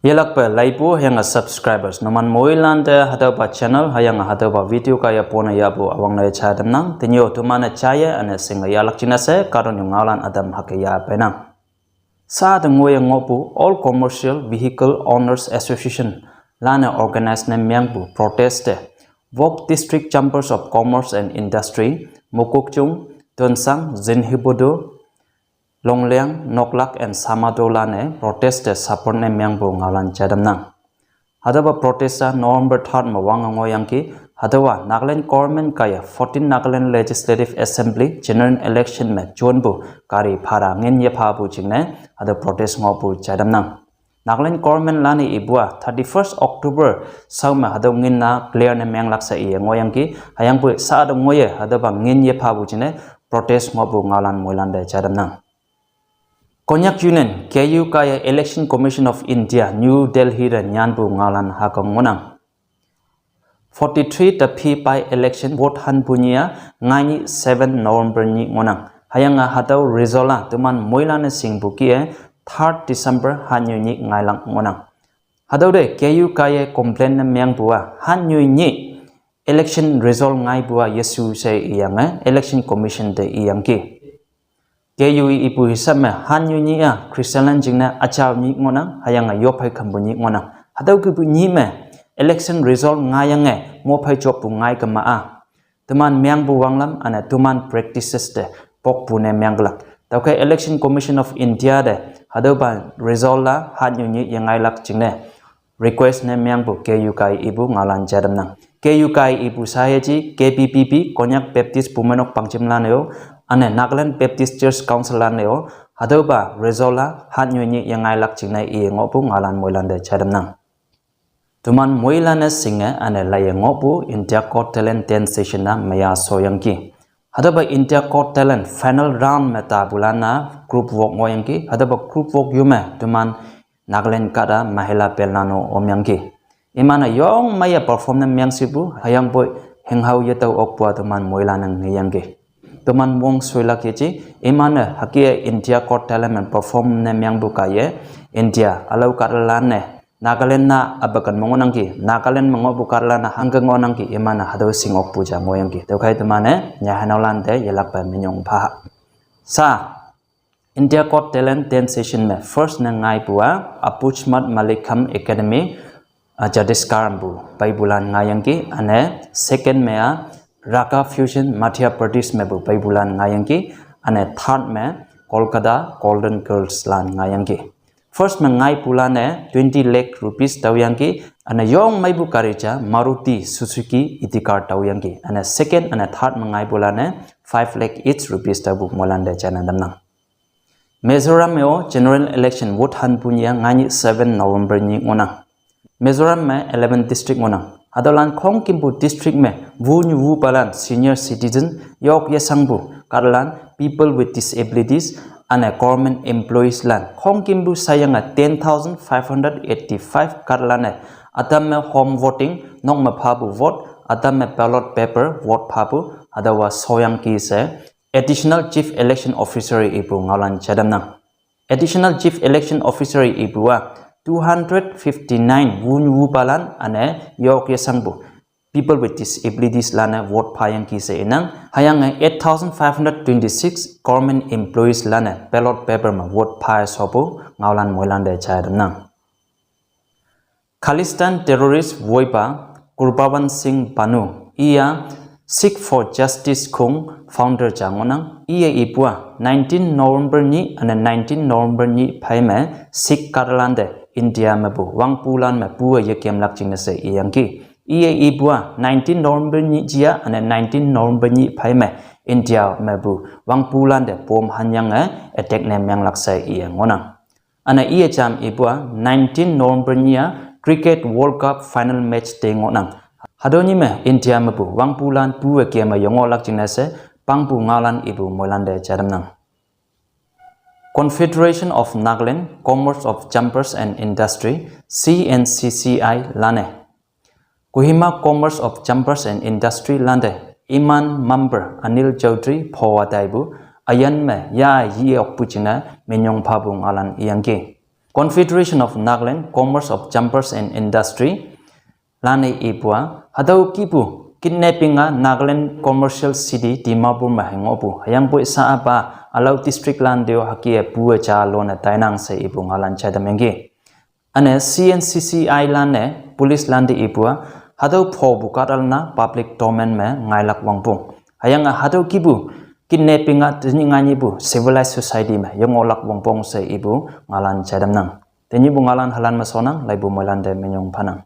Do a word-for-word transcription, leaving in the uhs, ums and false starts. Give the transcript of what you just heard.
Yelakpe laipu hüyange subscribers numan moilante hatüopa channel hüyange hatüopa video kaiye pone yahpu üwangne jai tamnang. Tenyih-o teman-e jaiye üne shinge yahlak jingne she kahtoknyu ngaolan ütam hüke yah peinang. Sha te ngoiye ngohpu All Commercial Vehicle Owners Association lan-e organize ne mengpu protest te Wok District Chambers of Commerce and Industry, Mokokchung, Tuensang, Zunheboto, Longleng, Noklak and Shamator lan-e protest te support ne mengpu ngaolan jai tamnang. Hatüopa protest-a November third me wange ngohyangki, hatüowa Nagaland government kaiye fourteen Nagaland Legislative Assembly general election me jonpu gari bhara ngin yephapu jingne hatüo protest ngohpu jai tamnang. Nagaland government lan-e ipu-a thirty-first October shao me hatüo ngin-a clear ne menglak she iye ngohyangki, hüyangpoi sha te ngoiye hatüopa ngin yephapu jingne protest ngohpu ngaolan moilante jai tamnang. Konyak Union, K U kaiye Election Commission of India, New Delhi te nyanpu ngaolan hüke ngohnang. Forty-three te phi by-election vote hanpu nyih-a, ngainyih seven November nyih ngohnang. Hüyange hatüo result-a teman moilan-e shingpu kih-e third December hatnyu nyih ngailak ngohnang. Hatüo te K U kaiye complain ne mengpu-a hatnyu nyih election result ngaipu-a yesu she iyange Election Commission te iyangki. K U ipu hisab me hatnyu nyih-a Christianlan jingne üjao nyih ngohnang, hüyange yopphei khampu nyih ngohnang. Hatüo kihpu nyih me election result ngaiyange mophei joppu ngai kema-a teman mengpu wanglam üne teman practices te pokpu ne menglak. Tüokhei Election Commission of India te hatüopa result-a hatnyu nyih yengailak jingne request ne mengpu K U kai ipu ngaolan jai tamnang. K U kai ipu sha yeji K B B P, Konyak Baptist Bumeinok Pangjimlan-e-o, üne Nagaland Baptist Church Council lan-e-o, hatüopa result-a hatnyu nyih yengailak jingne iye ngohpu ngaolan moilante jai tamnang. Teman moilan-e shinge üne laiye ngohpu India Got Talent ten session-a maya shoyangki. Hatüopa India Got Talent final round me tapulan-a group work ngohyangki. Hatüopa group work yume teman Nagaland kahta Mahila Band lan-o omyangki. Iman-e yong meiye perform ne mengshipu, hüyangpoi hinghao yetao okpu-a teman moilan-e ngeyangki. Teman mong shoilak yeji, iman-e hüke India Got Talent me perform ne mengpu kaiye, India ülao kahtalan-e Nagaland-a üpaken me ngohnangki, Nagaland me ngohpu kahtalan-a hangke ngohnangki, iman-e hatüo shing okpu ja ngohyangki. Tüokhei teman-e nyahanaolante yelakpe minyong pha. Sha India Got Talent ten session me first ne ngaipu-a Apuchmat Malikham Academy, a, Chhattisgarh mepu peipulan ngaiyangki, üne second me-a Raga Fusion Madhya Pradesh mepu peipulan ngaiyangki, üne third me Kolkata Golden Girls lan ngaiyangki. First me ngaipulan-e twenty lakh rupees taoyangki, üne yong meipu gari ja Maruti Suzuki Ertiga taoyangki, üne second üne third me ngaipulan-e five lakh each rupees taopu moilante jaine tamnang. Mizoram me-o general election vote hanpu nyih-a ngainyih seven November nyih ngohnang. Mizoram me eleven district ngohnang. Hatüolan khongkümpu district me wunyu wupalan senior citizen, yok yeshangpu kahtalan, people with disabilities, üne government employees lan khongkümpu shayange ten thousand five hundred eighty-five kahtalan-e ütam me home voting, nok me phapu vote, ütam me ballot paper vote phapu, hatüowa shoyangki she Additional Chief Election Officer ipu ngaolan jai tamnang. Additional Chief Election Officer ipu-a two hundred fifty-nine wunyu wupalan üne yok yeshangpu people with disabilities lan-e vote phayangki she inang, hüyange eight thousand five hundred twenty-six government employees lan-e ballot paper me vote pha shopu ngaolan moilante jai tamnang. Khalistan terrorist woipa Gurpatwant Singh Pannun, iya Sikh for Justice khong founder ja ngohnang, iye ipu-a nineteen November nyih üne nineteen November nyih phei me Sikh kahtalante India mepu wangpulan me pu-e yekemlak jingne she iyangki. Iye ipu-a nineteen November nyih jia üne nineteen November nyih phei me India mepu wangpulante bomb hanyange attack ne menglak she iye ngohnang. Üne iye jam ipu-a nineteen November nyih-a Cricket World Cup final match te ngohnang. Hatüo nyih me India mepu wangpulan pu-e keme yengohlak jingne she pangpu ngaolan ipu moilante jai tamnang. Confederation of Nagaland Commerce of Chambers and Industry, C N C C I lan-e Kohima Commerce of Chambers and Industry lante iman member Anil Chowdhury phowa taipu üyin me ya yi okpu jingne minyong phapu ngaolan iyangki. Confederation of Nagaland Commerce of Jumpers and Industry lan-e ipu-a, hatüo kihpu kidnapping-a Nagaland Commercial City Dimapur me heingohpu hüyangpoi sha-a pa ülao district lante-o hüke-e pu-e ja lone tainang she ipu ngaolan jai tamyangki. Üne C N C C I lan-e police lante ipu-a, hatüo phopu kahtalan-a public domain me ngailak wongpong, hüyange hatüo kihpu kidnapping-a tenyih nganyihpu civilized society me yengohlak wongpong she ipu ngaolan jai tamnang. Tenyihpu ngaolan halan me shonnang, laipu moilante minyong phanang.